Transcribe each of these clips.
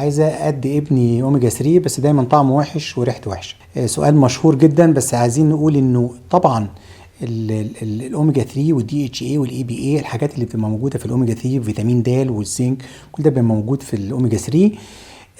عايزه ادي ابني اوميجا 3 بس دايما طعمه وحش وريحته وحشه. سؤال مشهور جدا، بس عايزين نقول انه طبعا الاوميجا 3 وال DHA وال EPA، الحاجات اللي بتبقى موجودة في الاوميجا 3، فيتامين د والزنك، كل ده بيبقى موجود في الاوميجا 3،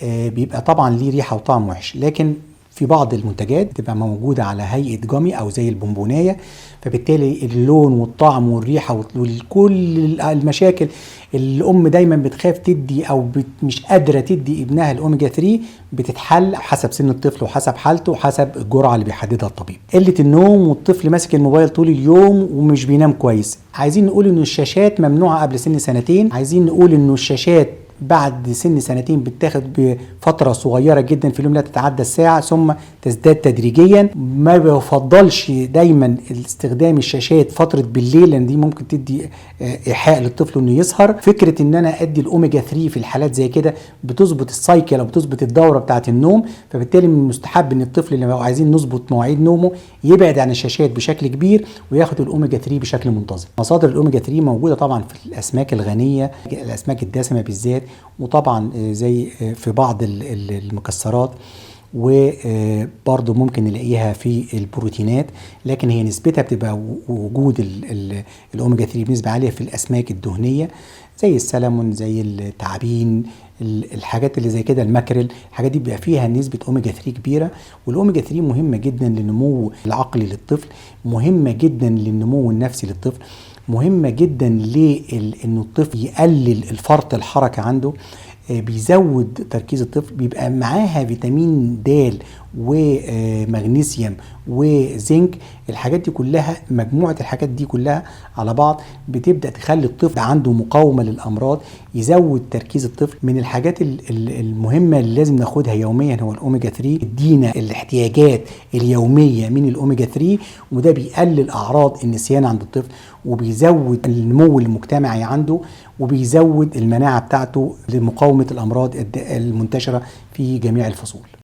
بيبقى طبعا ليه ريحه وطعم وحش. لكن في بعض المنتجات بتبقى موجودة على هيئة gummy او زي البونبونايه، فبالتالي اللون والطعم والريحه وكل المشاكل اللي الام دايما بتخاف تدي او مش قادرة تدي ابنها الاوميجا 3 بتتحل حسب سن الطفل وحسب حالته وحسب الجرعة اللي بيحددها الطبيب. قلة النوم والطفل ماسك الموبايل طول اليوم ومش بينام كويس، عايزين نقول ان الشاشات ممنوعة قبل سن سنتين. عايزين نقول انه الشاشات بعد سن سنتين بتاخد بفترة صغيرة جدا في اليوم لا تتعدى الساعة، ثم تزداد تدريجيا. ما بيفضلش دايما استخدام الشاشات فترة بالليل، لان دي ممكن تدي ايحاء للطفل انه يسهر. فكرة ان انا ادي الاوميجا 3 في الحالات زي كده بتظبط ال cycle او بتظبط الدورة بتاعة النوم، فبالتالي من المستحب ان الطفل اللي لو عايزين نظبط مواعيد نومه يبعد عن الشاشات بشكل كبير وياخد الاوميجا 3 بشكل منتظم. مصادر الاوميجا 3 موجودة طبعا في الاسماك الغنية، الاسماك الدسمة بالذات، وطبعا زي في بعض المكسرات، وبرضه ممكن نلاقيها في البروتينات، لكن هي نسبتها بتبقى وجود الاوميجا 3 بنسبة عالية في الاسماك الدهنية زي السلمون، زي التعابين، الحاجات اللي زي كده، الماكريل، الحاجات دي بيبقى فيها نسبه اوميجا 3 كبيرة. والاوميجا 3 مهمة جدا للنمو العقلي للطفل، مهمة جدا للنمو النفسي للطفل، مهمة جدا لانه الطفل يقلل الفرط الحركة عنده، بيزود تركيز الطفل. بيبقى معاها فيتامين د ومغنيسيوم وزنك. الحاجات دي كلها، مجموعة الحاجات دي كلها على بعض بتبدأ تخلي الطفل عنده مقاومة للأمراض، يزود تركيز الطفل. من الحاجات المهمة اللي لازم ناخدها يوميا هو الأوميجا 3، يدينا الاحتياجات اليومية من الأوميجا 3، وده بيقلل أعراض النسيان عند الطفل، وبيزود النمو المجتمعي عنده، وبيزود المناعة بتاعته لمقاومة الأمراض المنتشرة في جميع الفصول.